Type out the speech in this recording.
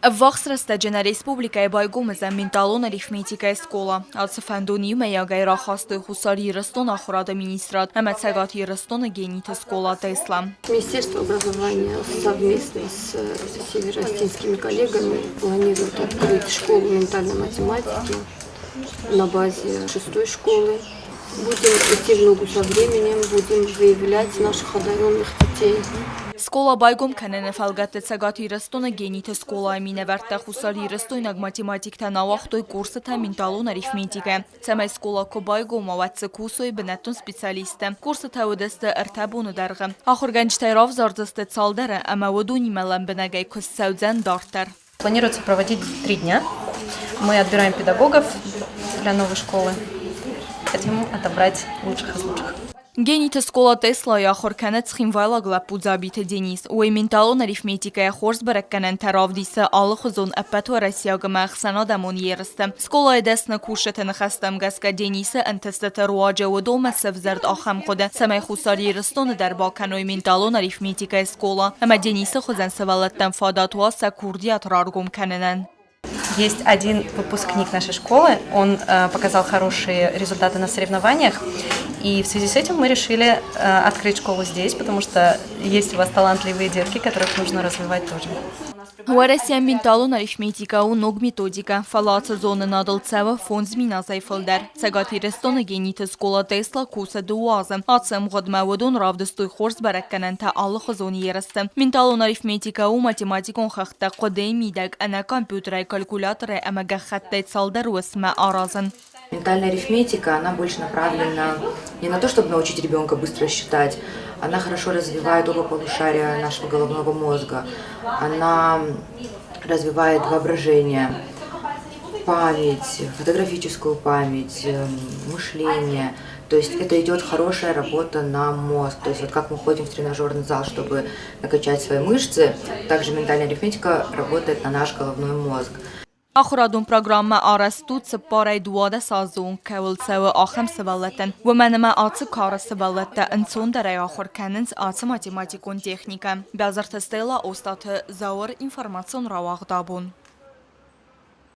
Ӕввахс рӕстӕджы нӕ республикӕйы байгом уыдзӕн менталон арифметикӕйы скъола. Ацы фӕндон иумӕйагӕй рахастой Хуссар Ирыстоны ахуырады министрад ӕмӕ Цӕгат Ирыстоны гениты скъола Тесла. Министерство образования совместно с североосетинскими коллегами планирует открыть школу ментальной математики на базе шестой школы. Будем идти в ногу со временем, будем выявлять наших одаренных детей. Скъола байгом кӕныны фӕлгӕтты Цӕгат Ирыстоны гениты скъолайы минӕвӕрттӕ хуссарирыстойнаг математиктӕн ауагътой курсытӕ менталон арифметикӕ, цӕмӕй скъола куы байгом уа, уӕд дзы кусой бынӕттон специалисттӕ. Курсытӕ уыдысты ӕртӕ боны дӕргъы. Ахуыргӕнджытӕй равзардзысты цалдӕры ӕмӕ уыдонимӕ лӕмбынӕгӕй куыст цӕудзӕн дарддӕр. Планируется проводить 3 дня. Мы отбираем педагогов для новой школы. Хотим отобрать лучших из лучших. Гениты скъола Теслайы ахуыр кӕны цхинвайлаг лӕппу Дзабиты Денис. Уый менталон арифметикӕйӕ хорз бӕрӕггӕнӕнтӕ равдисы алыхуызон ӕппӕтуӕрӕсейаг ӕмӕ ӕхсӕнадӕмон ерысты. Скъолайы дӕсны кусджыты ныхӕстӕм гӕсгӕ Денисы ӕнтыстыты руаджы уыдонмӕ сӕвзӕрд ахӕм хъуыды, цӕмӕй Хуссар Ирыстоны дӕр бакӕной менталон арифметикӕйы скъола ӕмӕ Денисы хуызӕн сывӕллӕттӕн фадат уа сӕ курдиат раргом кӕнынӕн. Есть один выпускник нашей школы, он показал хорошие результаты на соревнованиях, и в связи с этим мы решили открыть школу здесь, потому что есть у вас талантливые детки, которых нужно развивать тоже. Уӕрӕсейы менталон арифметикӕ у ног методикӕ, фӕлӕ ацы зонынадыл цӕуы 5000 азӕй фылдӕр. Цӕгат Ирыстоны гениты скъола Тесла кусы дыууӕ азы. Ацы ӕмгъуыдмӕ уыдон равдыстой хорз бӕрӕггӕнӕнтӕ алыхуызон ерысты. Менталон арифметикӕ у математикон хӕхтӕ хъуыдыйы мидӕг ӕнӕ компьютерӕй, калькуляторӕй ӕмӕ гӕххӕттӕй цалдӕр уысммӕ аразын. Ментальная арифметика, она больше направлена не на то, чтобы научить ребенка быстро считать, она хорошо развивает оба полушария нашего головного мозга, она развивает воображение, память, фотографическую память, мышление. То есть это идет хорошая работа на мозг. То есть вот как мы ходим в тренажерный зал, чтобы накачать свои мышцы, также ментальная арифметика работает на наш головной мозг. Ахуырадон программӕ арӕзт у цыппарӕй 12 азы онг кӕуыл цӕуы, ахӕм сывӕллӕттӕн. Уымӕн ӕмӕ ацы кары сывӕллӕттӕ ӕнцондӕрӕй ахуыр кӕнынц ацы математикон техникӕ. Бязырты Стелла, Остъаты Зауыр, информацион рауагъд абон.